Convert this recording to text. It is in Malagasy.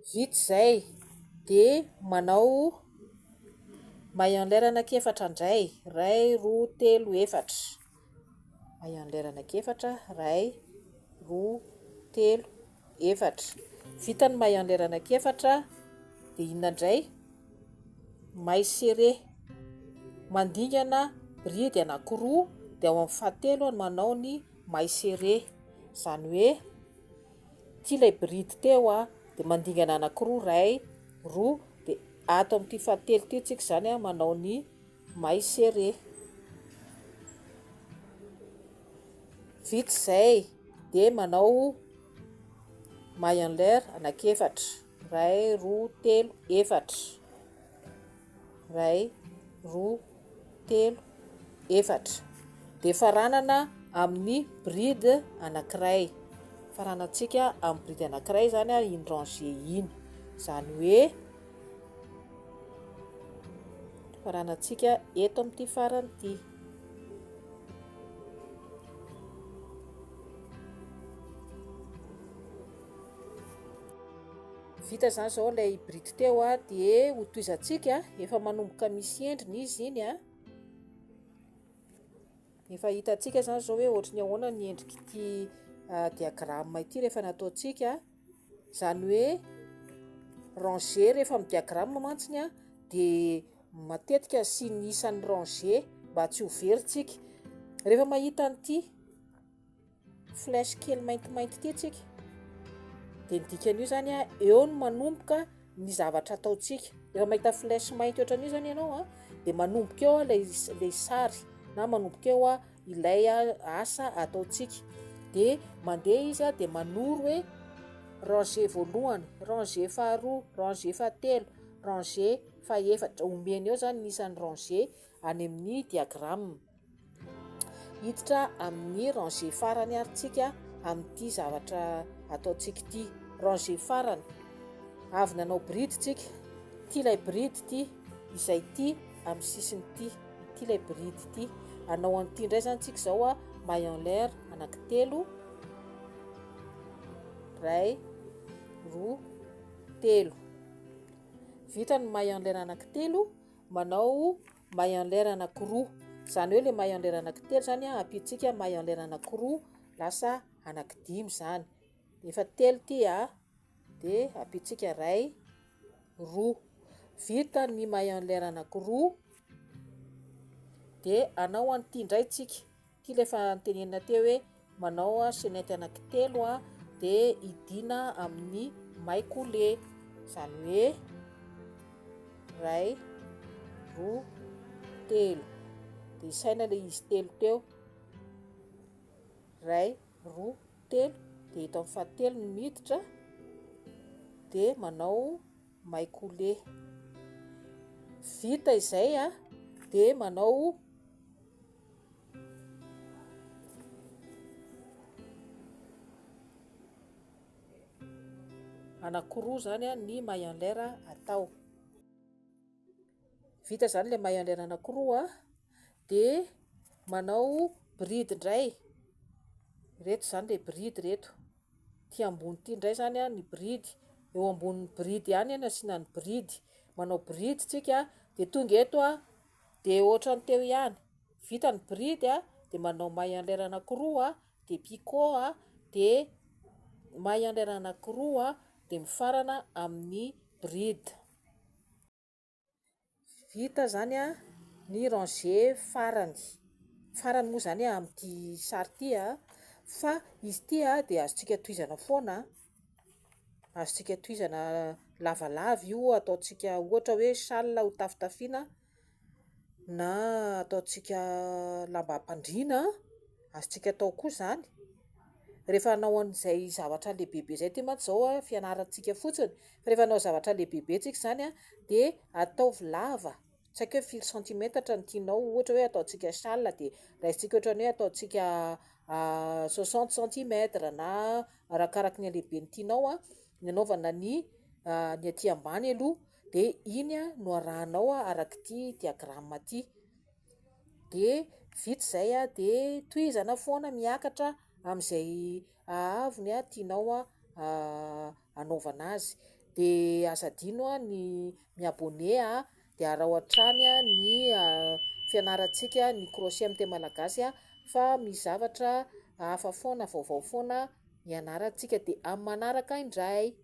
Vita izay dia manao maille en l'air anankiefatra indray, iray, roa, telo, efatra. Maille en l'air anankiefatra, iray, roa, telo, efatra. Vita ny maille en l'air anankiefatra dia inona indray? Maille serrée. Mandingana bride anankiroa dia ao amin'ny fahatelo no manao ny maille serrée. Izany hoe ity ilay bride teo dia mandingana anankiroa, iray, roa, dia ato amin'ity fahatelo ity tsika izany manao ny maille serrée. Vita izay dia manao maille en l'air anankiefatra, iray, roa, telo, efatra, iray, roa, telo, efatra. Dia faranana amin'ny bride anankiray. Faranantsika amin'ny bride anankiray izany iny rangée iny. Izany hoe faranantsika eto amin'ity farany ity. Vita izany izao ilay bride teo dia ho tohizantsika, efa manomboka misy endriny izy iny a. Efa hitantsika izany izao hoe ohatry ny ahoana ny endrik'ity diagramme ity rehefa nataontsika. Izany hoe rangée rehefa amin'ny diagramme mantsiny a dia matetika asiana isan'ny rangée mba tsy ho very tsika. Rehefa mahita an'ity flèche kely maintimainty ity tsika dia ny dikan'io zany a, eo no manomboka ny zavatra ataontsika. Rehefa mahita flèche mainty ohatran'io zany ianao a, dia manomboka eo ilay ilay sary na manomboka eo a ilay asa ataontsika. Dia mandeha izy a, dia manoro hoe rangée voalohany, rangée faharoa, rangée fahatelo, rangée fahefatra. Omeny eo zany ny isan'ny rangée any amin'ny diagramme. Hiditra amin'ny rangée farany ary tsika amin'ity zavatra ataontsika ity. Rangée farany, avy nanao bride tsika, ity ilay bride ity, izay ity amin'ny sisiny ity, ity ilay bride ity. Hanao an'ity indray izany tsika izao a, maille en l'air anankitelo, iray, roa, telo. Vita ny maille en l'air anankitelo, manao maille en l'air anankiroa, izany hoe ilay maille en l'air anankitelo izany an, ampiantsika maille en l'air anankiroa lasa anankidimy izany, efa telo ity an, dia ampiantsika iray, roa, vita ny maille en l'air anankiroa dia hanao an'ity indray tsika. Ity ilay efa notenenina teo hoe manao chaînette anankitelo dia hidiana amin'ny maille coulée, izany hoe iray, roa, telo, dia isaina ilay izy telo teo, iray, roa, telo, dia eto amin'ny fahatelo no miditra dia manao maille coulée. Vita izay dia manao Anankiroa izany ny maille en l'air atao. Vita izany ilay maille en l'air anankiroa dia manao bride indray. Ireto izany ilay bride ireto. Ity ambony ity indray izany ny bride. Eo ambonin'ny bride ihany no asiana ny bride. Manao bride tsika dia tonga eto Dia ohatran'ny teo ihany, vita ny bride a, dia manao maille en l'air anankiroa a, dia picot a, dia maille en l'air anankiroa a, dia mifarana amin'ny bride. Vita zany a ny rangée farany, farany moa zany amin'ity sary ity a, fa izy ity a dia azontsika tohizana foana a. Azontsika tohizana lavalava io, ataontsika ohatra hoe châle ho tafitafiana na ataontsika lambam-pandriana, azontsika atao koa izany. Rehefa hanao an'izay zavatra lehibebe izay, ity mantsy izao fianarantsika fotsiny, fa rehefa hanao zavatra lehibebe tsika izany dia ataovy lava. Tsy haiko hoe firy centimetatra no tianao, ohatra hoe ataontsika châle dia raisintsika ohatran'ny hoe ataontsika 60 centimètre na arakaraky ny halehiben'ny tianao ny anaovana ny ny aty ambany aloha dia iny no arahanao arak'ity diagramme ity. Dia vita izay dia tohizana foana miakatra amin'izay haavony tianao hanaovana azy. Dia aza adino ny mi-abonner dia araho hatrany ny fianarantsika ny crochet amin'ny teny malagasy fa misy zavatra hafa foana, vaovao foana ianarantsika. Dia amin'ny manaraka indray.